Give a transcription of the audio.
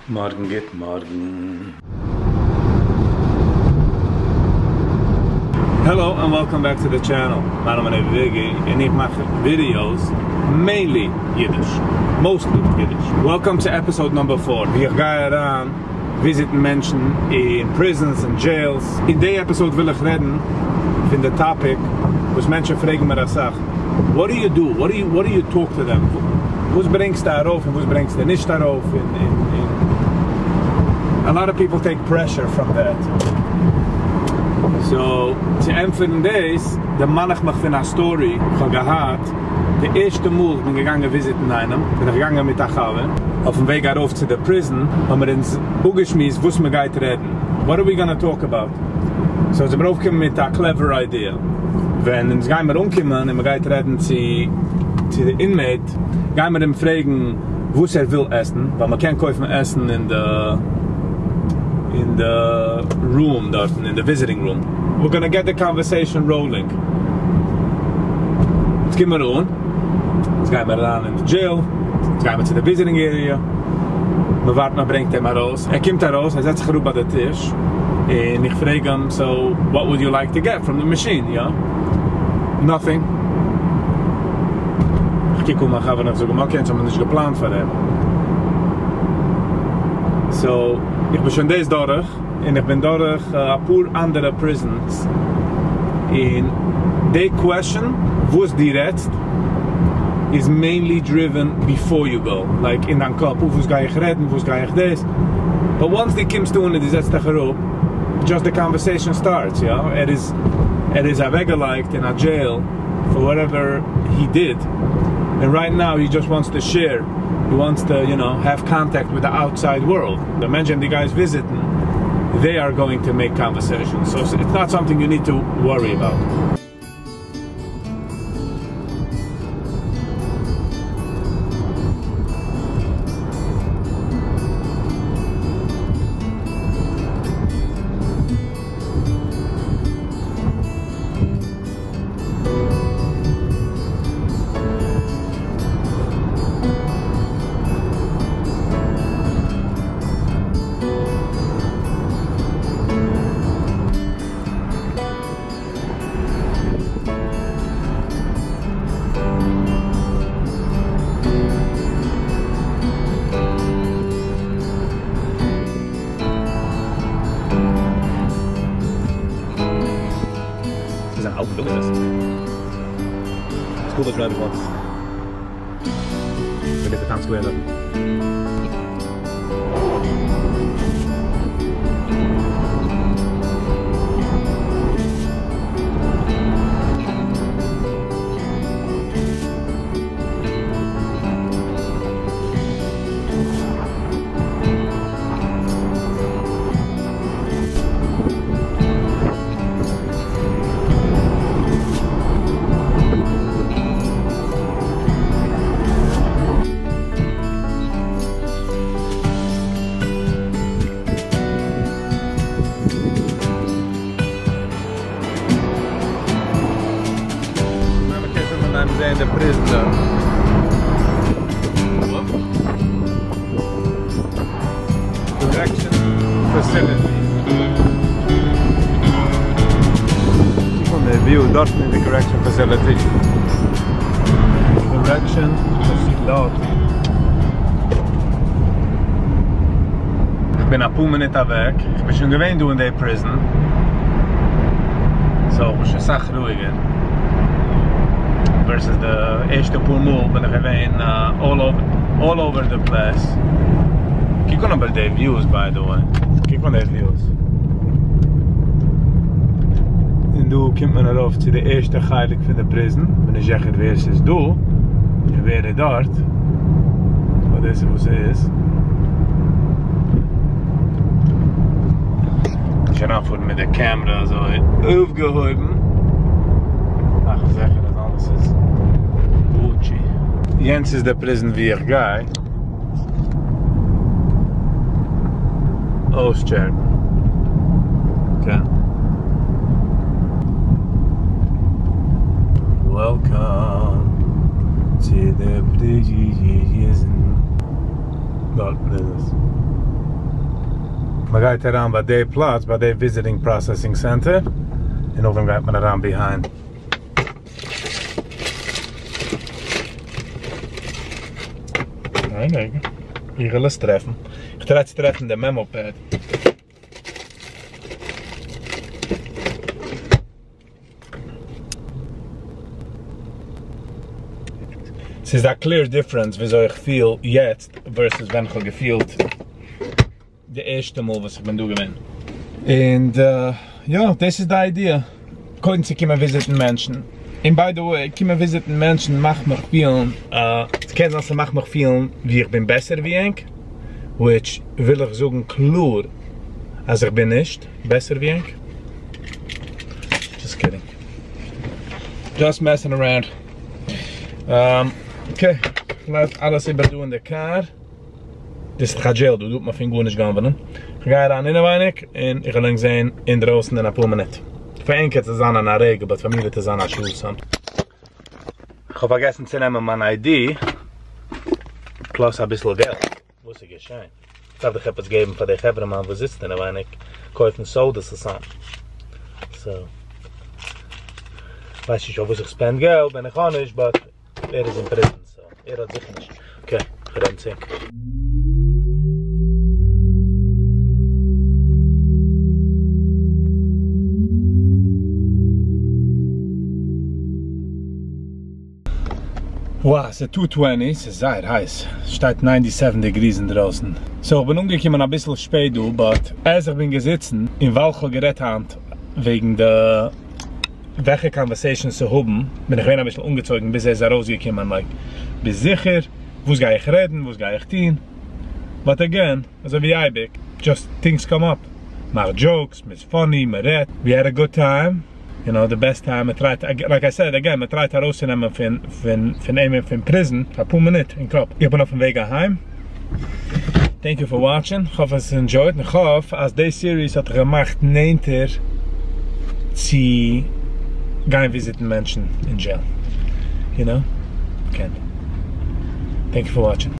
מארגן גוט מארגן. Hello and welcome back to the channel, מיין נאמען איז וויגי און איך מאך ווידיאוס mainly אידיש, mostly אידיש. Welcome to episode number four ווי איך גיי אריין וויזיטן מענטשן אין prisons און jails. אין די episode וויל איך רעדן פון די topic וואס מענטשן פרעגן מיר אסאך, what do you do? What do you talk to them? וואס ברענגסטו ארויף און וואס ברענגסטו נישט ארויף? און און a lot of people take pressure from that. So צו ענטפערן דאס דערמאן איך מיך פון א story איך האב געהאט די ערשטע מאל איך בין געגאנגען וויזיטן איינעם, בין איך געגאנגען מיט א חבר, אויפן וועג ארויף צו די prison האבן מיר אונז אפגעשמועסט וואס מען גייט רעדן, what are we gonna talk about, so זעמיר אויפגעקומען מיט א clever idea, ווען אונז גיימיר אנקומען און מען גייט רעדן צו צו די inmate, גיימיר אים פרעגן וואס ער וויל עסן, ווייל מען קען קויפן עסן אין די אין די room דארטן, אין די visiting room. We're gonna get the conversation rolling. יעצט קומען מיר אן, יעצט גייען מיר אריין אין די jail, יעצט גייען מיר צו די visiting area, מען ווארט מען ברענגט אים ארויס, ער קומט ארויס, ער זעצט זיך אראפ ביי די טיש, און איך פרעג אים, so what would you like to get from the machine, יא? Nothing. איך קוק אן מיין חבר און איך זאג אים, okay, אונז האבן נישט געפלאנט פאר דעם. So, איך בין שוין דאס דורך, און איך בין דורך אפאר אנדערע prisons, און די question וואס דו רעדסט איז mainly driven before you go, like אין דיין קאפ, אויף וואס גיי איך רעדן, וואס גיי איך דאס, but once דו קומסט אן און דו זעצט דיך אראפ, just the conversation starts, יא, ער איז ער איז אוועקגעלייגט אין א jail for whatever he did, און right now he just wants to share, he wants to you know have contact with the outside world, די מענטשען דו גייסט וויזיטן they are going to make conversation, so it's not something you need to worry about. ס'איז אן אלטע בילדינג דאס. School bus drivers want. Look at the town square דארטן. זעהן די prison דארט. Correction facility. קוק אן די view דארטן אין די correction facility. Correction facility. כ'בין אפאר מינוט אוועק, כ'בין שוין געווען דא אין די prison, so כ'בין שוין סאך רואיגער, versus די ערשטע פאר מאל בין איך געווען all over the place. קוק אן אבער די views by the way, קוק אן די views. און דא קומט מען ארויף צו די ערשטע חלק פון די prison, כ'בין נישט זיכער ווער ס'איז דא און ווער איז דארט, אבער דאס איז וואס ס'איז. נישט אריינפארן מיט די camera אזוי אויפגעהויבן, מאכן זיכער אז אלעס איז Gucci. יענץ איז די prison ווי איך גיי אויסטשעקן. Okay. Welcome to the prison. דארטן איז עס. מען גייט אריין ביי די פלאץ ביי די וויזיטינג פראסעסינג סענטער און נאכדעם גייט מען אריין ביהיינד. איין רגע, איך וויל עס טרעפן. איך טריי צו טרעפן די מעמאו פעד. ס'איז א קלעיר דיפרענס וויאזוי איך פיל יעצט ווערסעס ווען כ'האב געפילט די ערשטע מאל וואס איך בין דא געווען. און יא, דאס איז די איידיע, קודם צו קומען וויזיטן מענטשן, און ביי די וועי, קומען וויזיטן מענטשן מאכט מיך פילן, ס'קען זיין ס'מאכט מיך פילן ווי איך בין בעסער ווי ענק, וויטש וויל איך זאגן קלאר אז איך בין נישט בעסער ווי ענק. דזשאסט קידינג. דזשאסט מעסינג אראונד. אקעי, כ'לאז אלעס איבער דא אין די קאר. דאס איז דאך א דזשעיל דא, דא וועט מען פון גארנישט גנב'נען. כ'גיי אריין אינעווייניג און איך וועל ענק זעהן אינדרויסן אין אפאר מינוט. פאר ענק וועט עס זיין אין א רגע באט פאר מיר וועט עס זיין א שעה סאמטינג. כ'האב פארגעסן צו נעמען מיין איי די פלאס אביסל געלט. וואס איז געשען? כ'דארף דאך עפעס געבן פאר די חברה מאן וואס זיצט אינעווייניג קויפן סאודעס אר סאמטינג. סאו כ'ווייס נישט אויף וואס איך ספענד געלט ווען איך האב נישט באט ער איז אין פריזן סאו ער האט זיכער נישט. אקעי, כ'רעד צו ענק. וואו, ס'איז טו טווענטי, ס'איז זייער הייס, ס'שטייט ניינטי סעווען דעגריס אינדרויסן, סאו איך בין אנגעקומען אביסל שפעט דא, באט עז איך בין געזיצן, און ווייל כ'האב גערעדט היינט וועגן די וועלכע קאנווערסעישאנס צו האבן, בין איך געווען אביסל אנגעצויגן ביז ער איז ארויסגעקומען, לייק, ביסט זיכער? וואס גיי איך רעדן? וואס גיי איך טון? באט עגעין, אזוי ווי אייביג, דזשאסט טינגס קאם אפ, מאכט דזשאוקס, מ'איז פאני, מ'רעדט, ווי העד א גוד טיים, יו נאו, די בעסט טיים, מ'טרייט, לייק איי סעד, עגעין, מ'טרייט ארויסצונעמען פון פון פון אים פון פריזן אפאר מינוט אין קאפ. איך בין אויפן וועג אהיים. טענק יו פאר וואטשינג, כ'האף אז האסט ענדזשויט, און כ'האף אז די סיריס האט דיך געמאכט נענטער צו גיין וויזיטן מענטשן אין דזשעיל, יו נאו, קען. טענק יו פאר וואטשינג.